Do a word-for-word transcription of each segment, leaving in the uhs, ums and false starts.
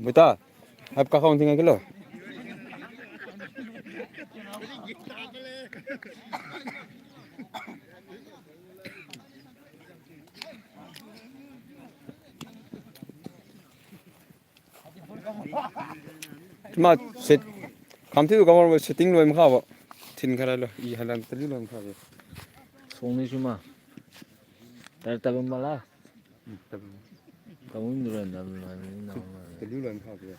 Beta, hap ka khong tingga kilo. Ma set, kam thiu kamar setting loi makha bo. Thin kharai lo, i halan taliu loi makha bo. Song ni suma. Tar tabam bala. Hmm, tabam. Kamu ni ran tabam bala ni na. Taliu loi makha bo.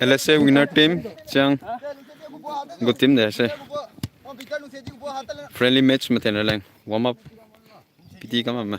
L S A winner team, Chiang gu team de se. Friendly match maten raleng warm up. Piti kamam ma.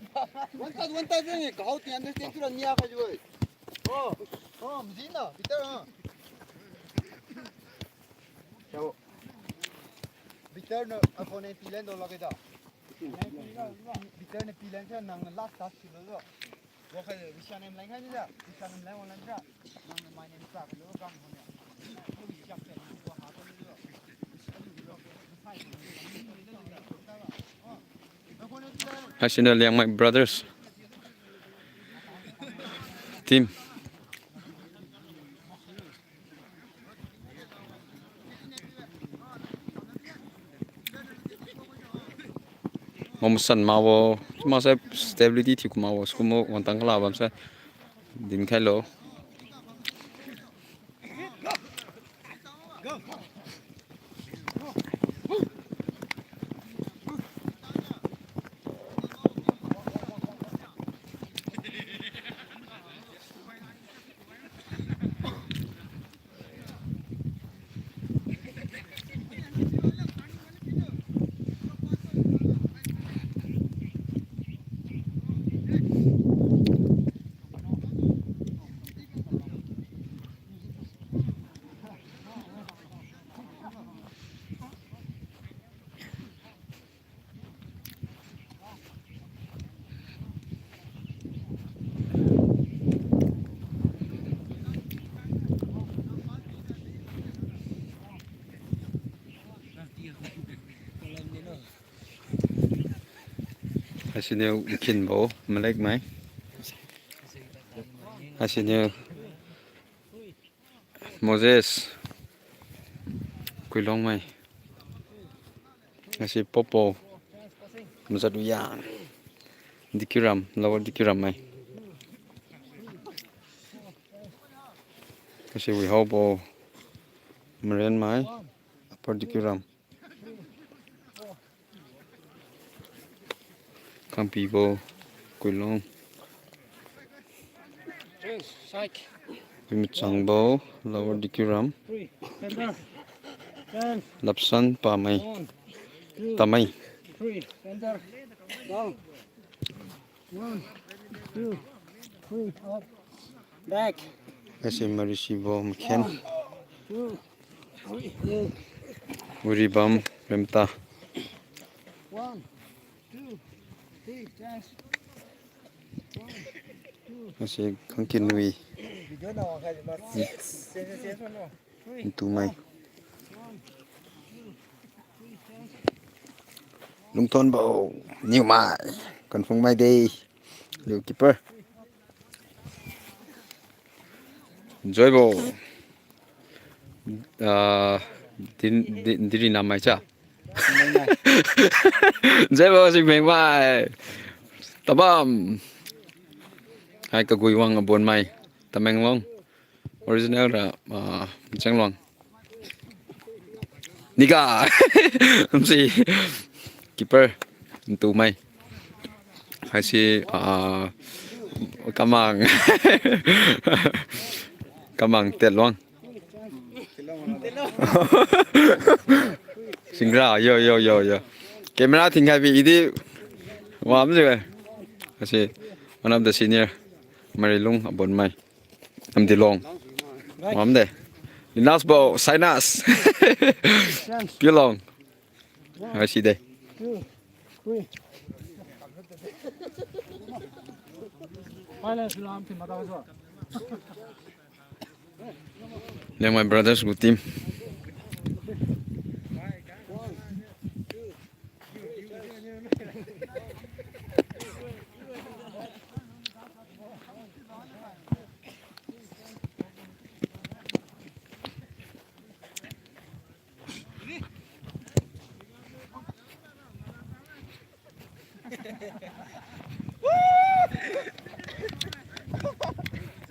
One touch, one touch ni, kahao ti understand tu la nia kha jui. Oh, oh, mzin na, Peter, ah. Chao. Peter na, opponent pilen do lagi da. Peter na pilen sa nang last touch si lo do. Wa kha, Rishan em lang kha ni da. Rishan em lang wa lang sa. Nang na mai nem sa lo gang ho ni. Haisiniu Liangmai Brothers team. Mamasan mabo, masa stability thiu kumabo, sukumo wangtang kala bamsa dinkhailo. Haisiniu Nkinbo, Malek mai. Haisiniu Moses, Kuilong mai. Haisi Popo, Mazat Uyang, Dikiram, Lower Dikiram mai. Haisi Wihaobo, Maren mai, Upper Dikiram. Kangpibo, Kuilong. Wimchangbo, Lower Dikiram. Lapsan Pamai. Tamai. Back. Haisi Marisibo Makhen. Uribam Remta. Haisi Khangkinwi. Ntumai. Lungthonbo, Niumai, Kanphungmai de, Liu keeper. Joybo, ah, Din, Din, Dirinamai cha. Joybo Singmengmai. Tabam. Hai Kaguiwang Abonmai. Tamenglong. Original ra, ah, Chenglong. Niga. Si keeper Ntumai. Haisi, ah, Kamang. Kamang Tetlong. Singra, yo, yo, yo, yo. Camera thingkhai bi idi. Wamjiu. Haisi one of the senior. Marilung Abonmai. Namdilong. Wamde. Linus bo, Sinus. Pilong. Haisi de. Then my brothers gu team.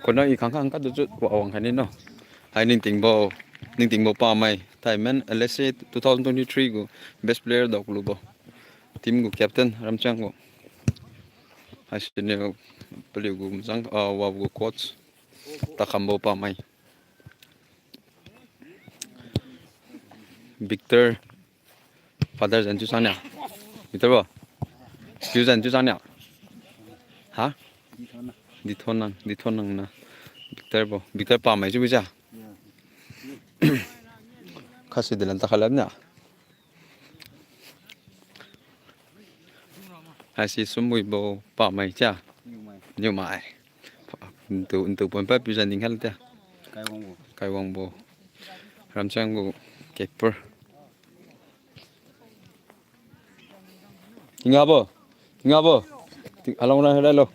Khona i khangkha khangkha tu chut wa wang khai ni no. Hai Ningtingbo, Ningtingbo Pamai, Thaimen, L S A two thousand twenty-three gu best player daoklubo. Team gu captain, Ramchang gu. Hai sini paliu gu mazang, ah, wa gu coach, Takhambo Pamai. Victor, Father zan chiu sang nia. Victor bo. Piu zan chiu sang nia. Ha? Dithon nang, Dithon nang na. Victor bo. Victor Pamai chiu bo ja. Khasi dilan ta khalam nia. Haisi Sumwibo Pamai cha. Niumai. Niumai. Ntu, ntu pon pa piu zan ning hal ta. Kaiwangbo. Kaiwangbo. Ramchang gu keeper. Tingabo. Tingabo. Ting-, along na hello.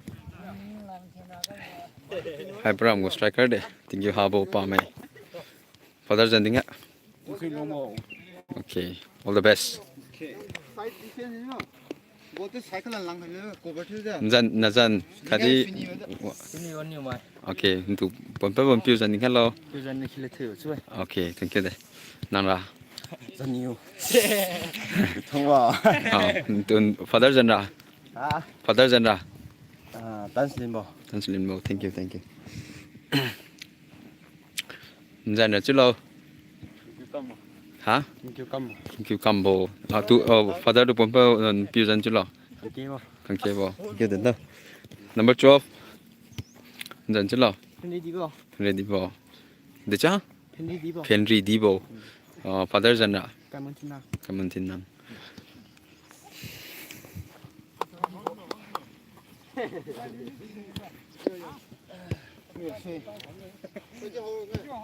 Hai param gu striker de. Tinggi habo Pamai. Father zan ding ha. Okay, all the best. Okay. Side defense, you know. Go to cycle and lang, cover to the. Nazan, nazan, kadi. Sini, sini, sini. Okay, ntu pon pa pon piu zan ning hello. Piu zan ning hello too, so. Okay, thank you de. Nang ra. Zan niu. Thongwa. Ah, ntu Father zan ra. Ha? Father zan ra. Ah, Tan Slim bo. Tan Slim bo, thank you, thank you. Nzan ra chiulo. Ha? Thank you, kambo. Thank you, kambo. Ah, tu, oh, Father tu pon pa, uh, piu zan chiulo. Thank you bo. Thank you bo. Thank you, then. Number twelve. Nzan chiulo. Henry Dibo. Henry Dibo. Decha? Henry Dibo. Henry Dibo. Uh, Father zan ra. Kamantinang. Kamantinang.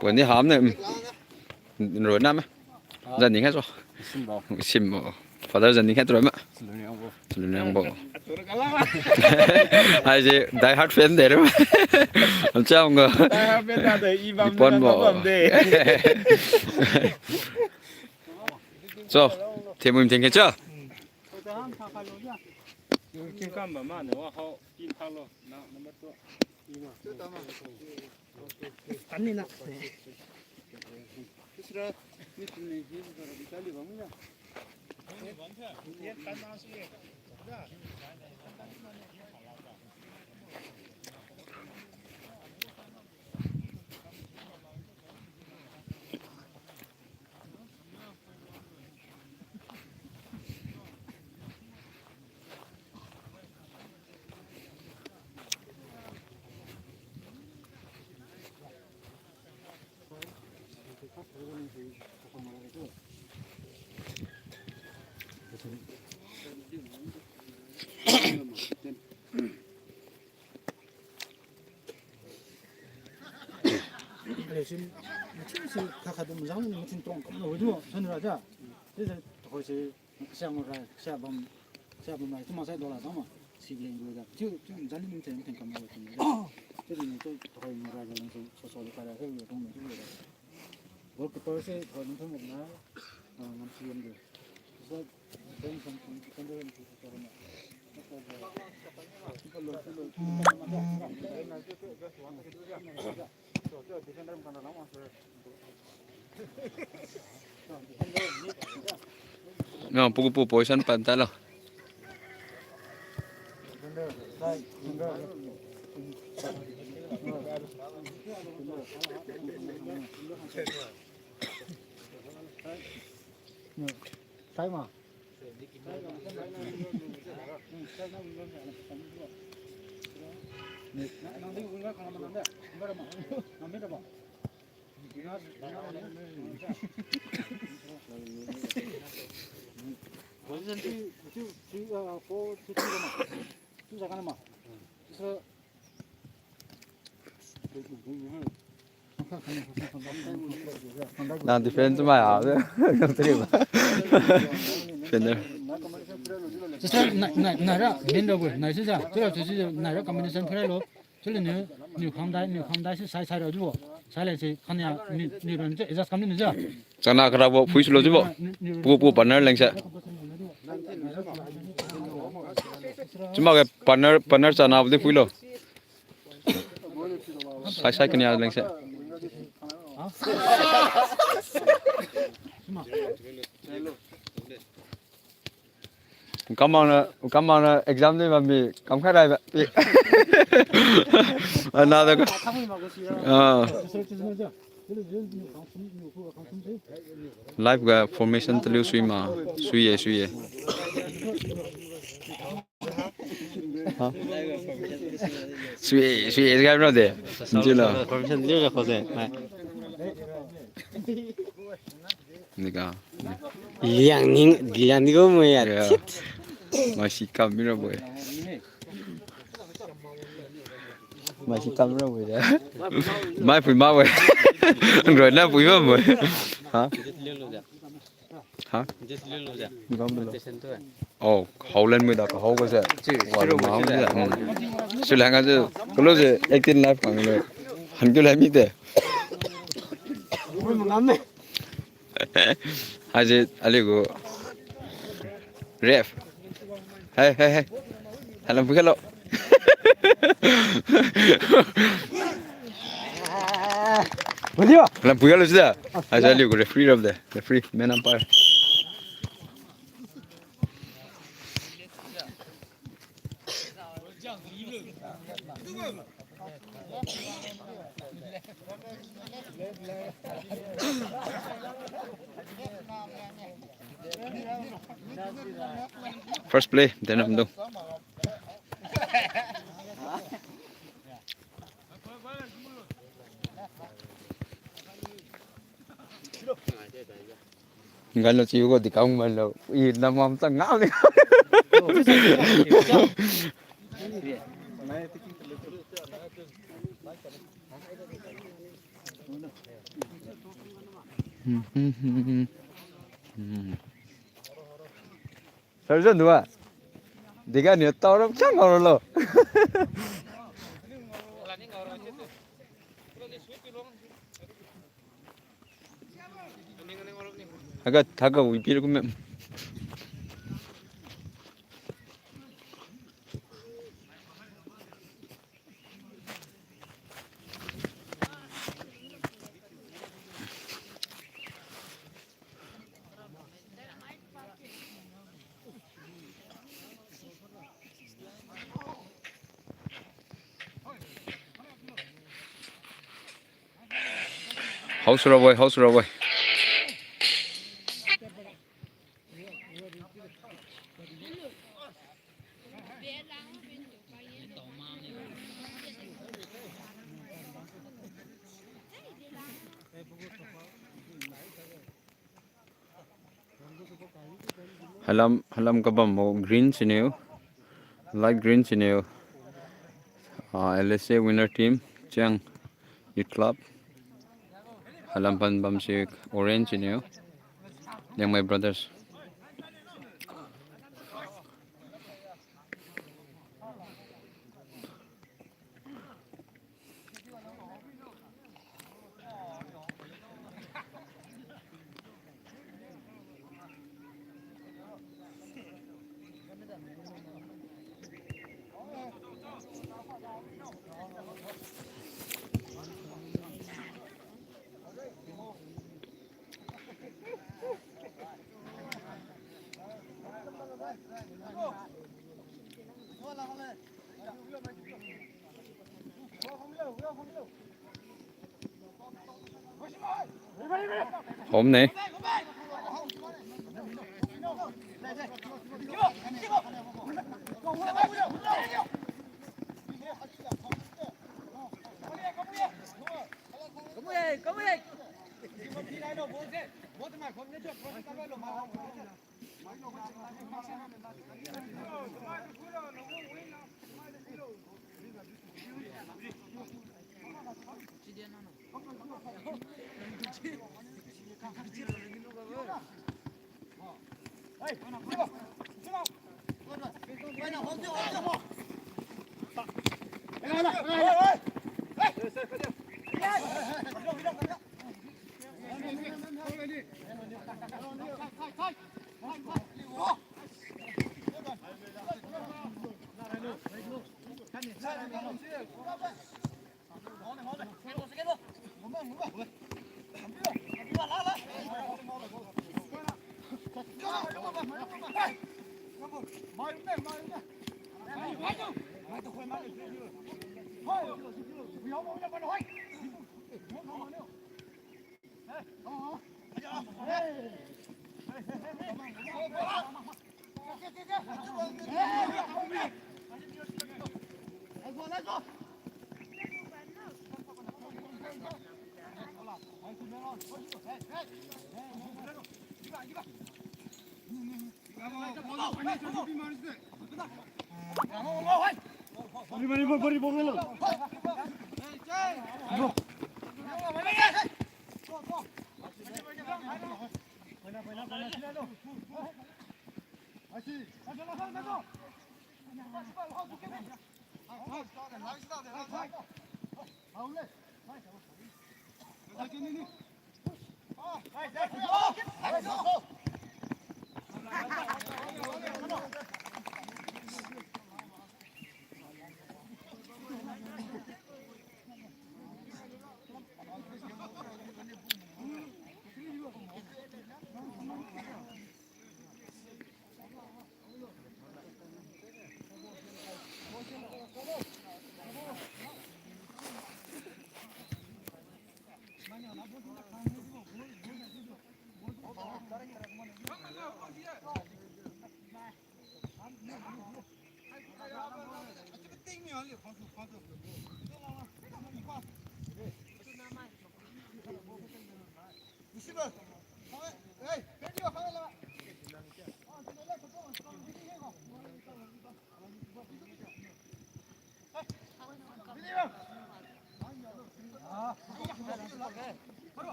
Pon di ham ne, mm. Roi na ma. Zan ni kha so. Simbo. Simbo. Father zan ni kha roi ma. Luniangbo. Luniangbo. Ai je die hard fan de re. Am chang go. Die hard fan na de, i bam. Di pon de, bo. Bam de. So, themum theng ke cha. Kin kam ba ma ne wa hao, kin thalo. Na, number two. Tani na. Aliu sin, machiu sin kha kha dum jang ni machiu trong kam na wi du, sun ra ja. Chiujiu tuhoi se, sia mo ra, sia bam, sia bam ra, chiu ma sai dola dang ma. Si leng gu da. Chiu, chiu jali ning chen chen kam na wi chiu. Chiu ni chiu tuhoi mo ra ga leng so so so de ka ra se wi tong ni chiu da. Goalkeeper se tuhoi ning thon na, ah, ngam si yam de. Sa, defense and defender and defender na. Nang pugu pu position pan talo. Sai ma. Nang defense mai a. Defender. Sister, nai, nai, nai ra, main ra gu, nai si sa, chiu ra, chiu si, nai ra combination phai ra lo. Chiu le niu, niu khang dai, niu khang dai si sai, sai ra ju. Sai le si, khang ya, niu, niu ran chiu, adjust kam ni niu ja. Chana kara bo, phui sulo chiu bo. Pu, pu, partner leng sa. Chiu ma ge partner, partner chana bo di phui lo. Sai sai kania lengse. Kamang na, kamang na exam ni bambi, kam khai rai ba. Another. Ah. Live ga formation taliu sui ma, sui ye, sui ye. Ha? Sui, sui, sui, sui, de. Jilo. Permission liu ga khose. Hai. Ni ga. Liang ning, liang ni ko mo ya. Ya. Tit. Masi kam mira boy. Masi kam mira boy ya. Mai pui ma boy. Ngroi na pui ma boy. Ha? Ha? Bam lo. Oh, Howland mui da ka How ko se. Wa lu ma se. Hmm. Sulanga se, kalo se acting life kang le. Han kyu lai mi de. Haji, aliu gu. Ref. Hey, hey, hey. Halam pui kalo. Halam pui kalo sida. Haji, aliu gu referee of the, referee, main umpire. First play, then I'm done. Ngalo chiu ko dikang man lo. I namam ta ngam ni. Sir, jan dua. Dega ni tau ram chang ngau lo. Haga, haga wi pi kum mem. House ra boy, house ra boy. Halam, halam kabambo green siniu, light green siniu, ah, L S A winner team, Chiang Youth Club. Halam pan bamsi orange siniu, Liangmai Brothers. Home ne.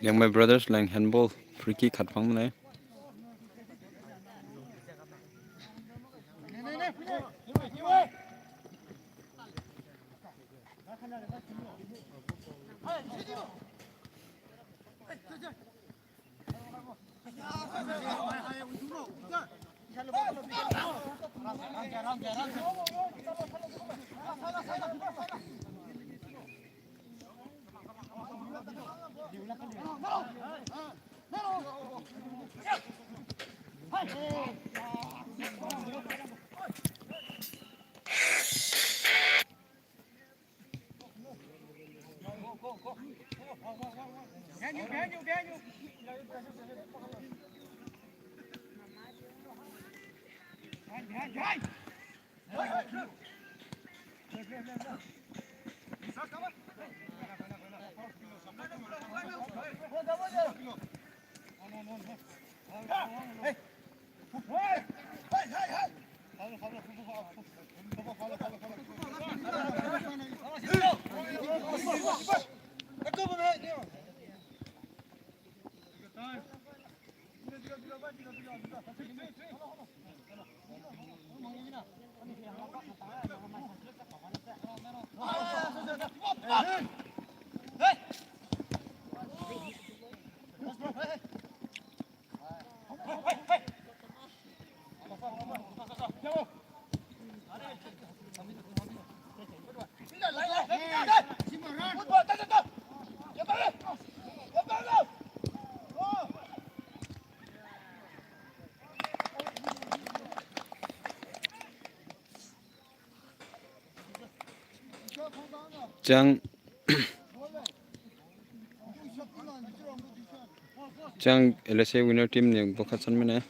Liangmai Brothers leng handball free kick khat phang mane. Chang, Chang L S A winner team niu bokhat san mane.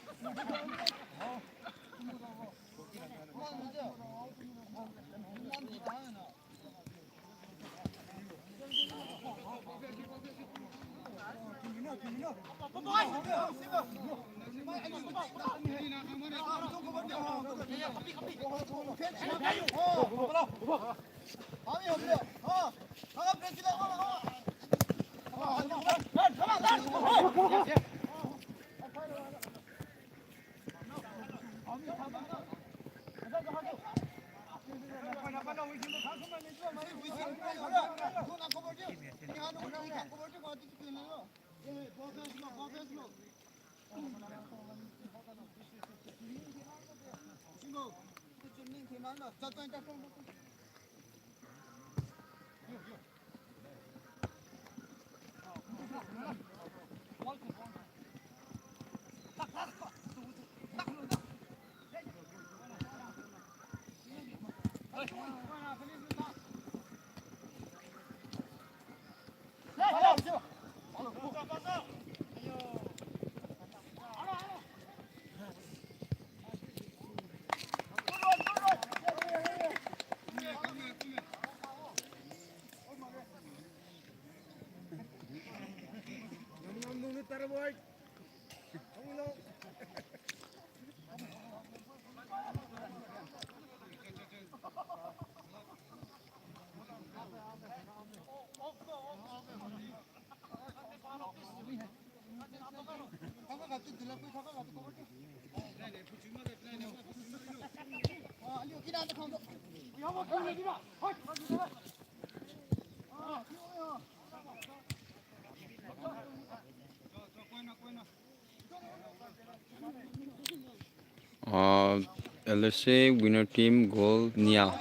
Ah, L S A winner team goal nia.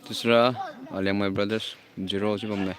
Tisra, ah, Liangmai Brothers zero si bamme.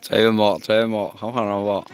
Chai mo, chai mo, kham kham rabo.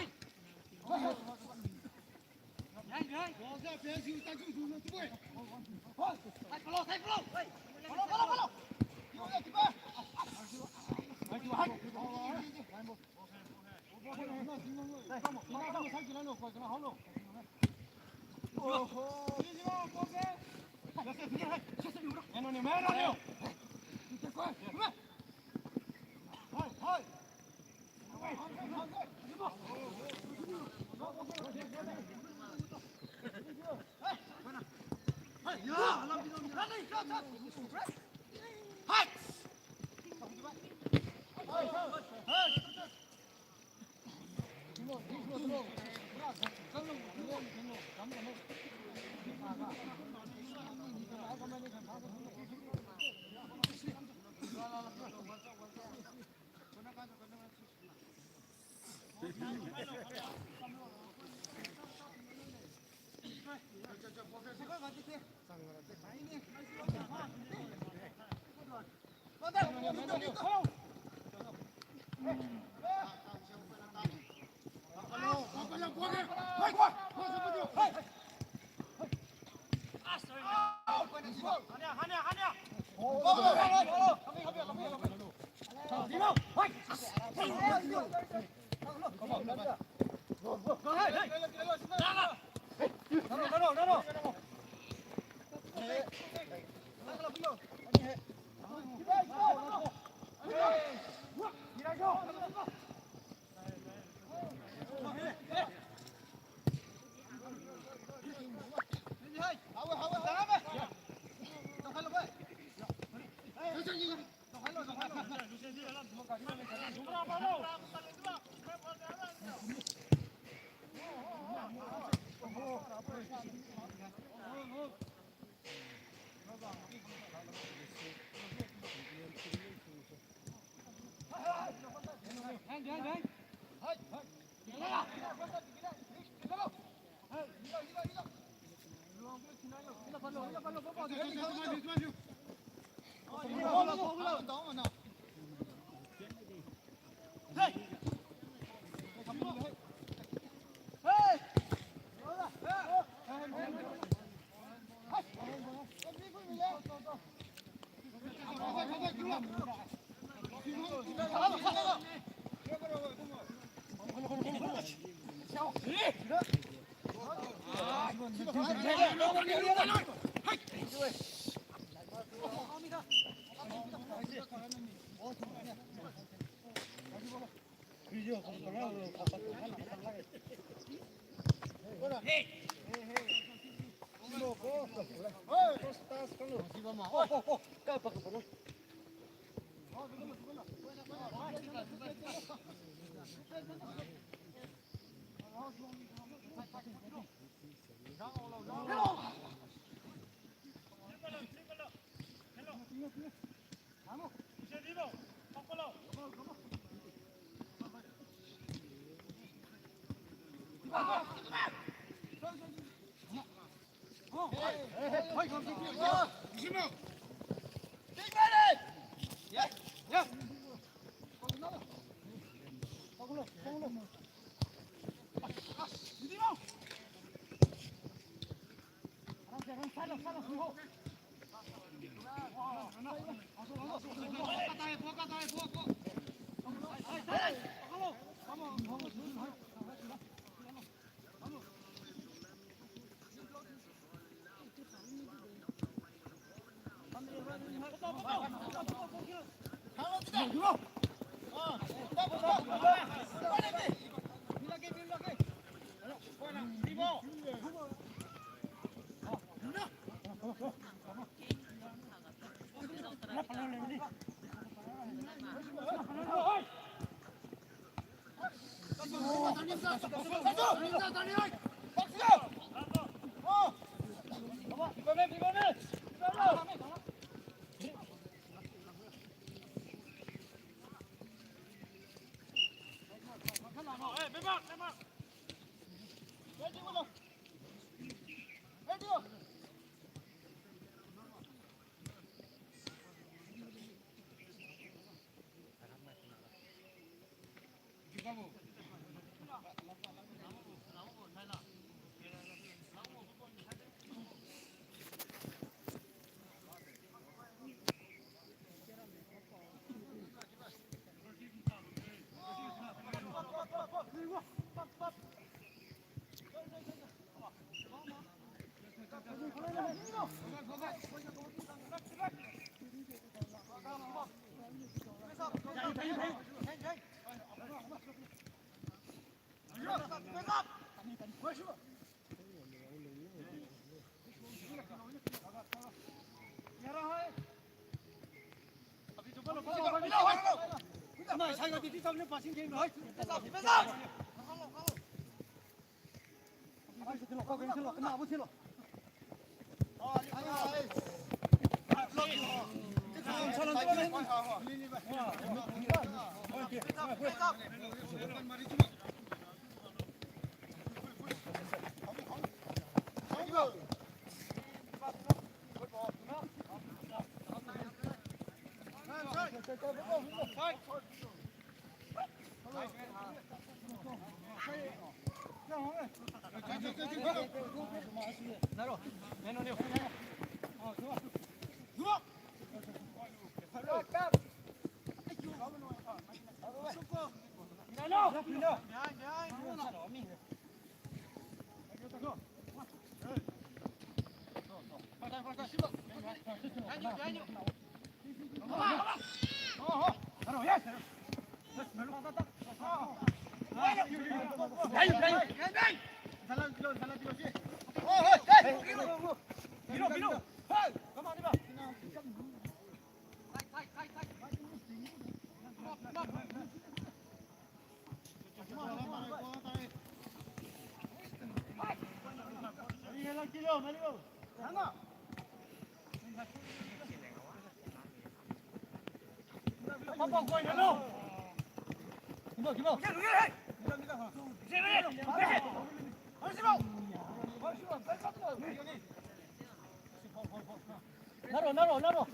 Naro, naro, naro.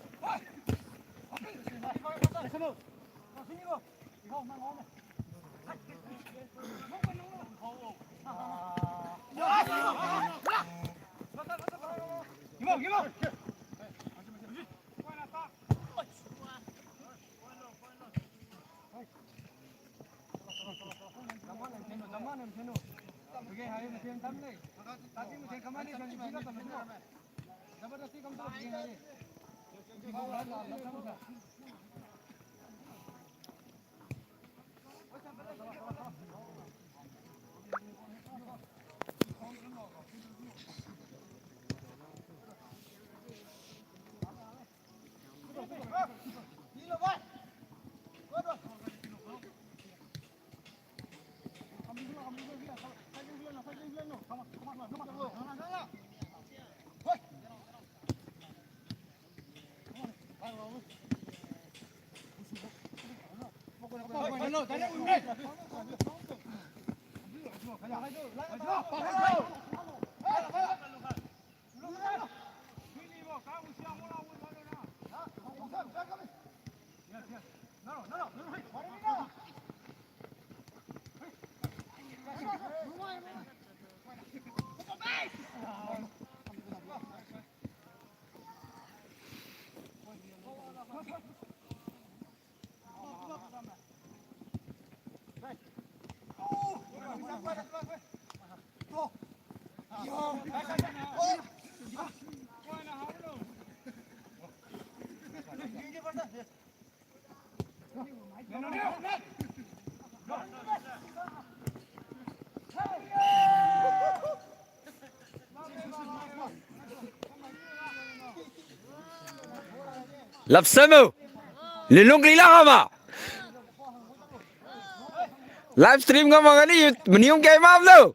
Lapsamo. Lilung kri la hama. Live stream ga mangani maniung kei mam lo.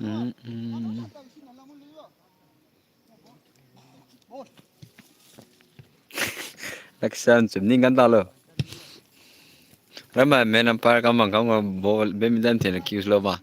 Mm, mm. Laksan chum ni gan dalo. Rama men umpire kam bang kam ball badminton thin accuse lo ba.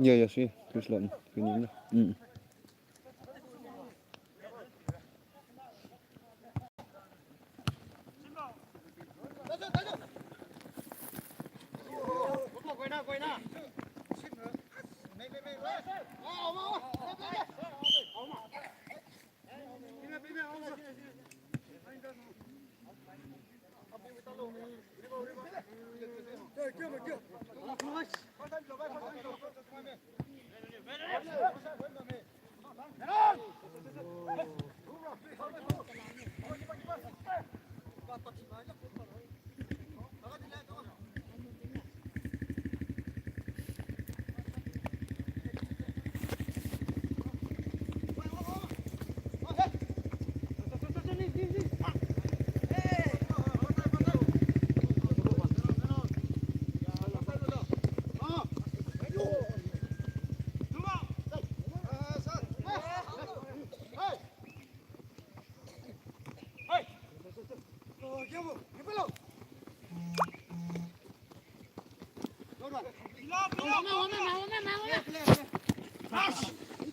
Ya, ya, si, terus lah. Ini lah. Hmm. Wame, wame, wame, wame, wame.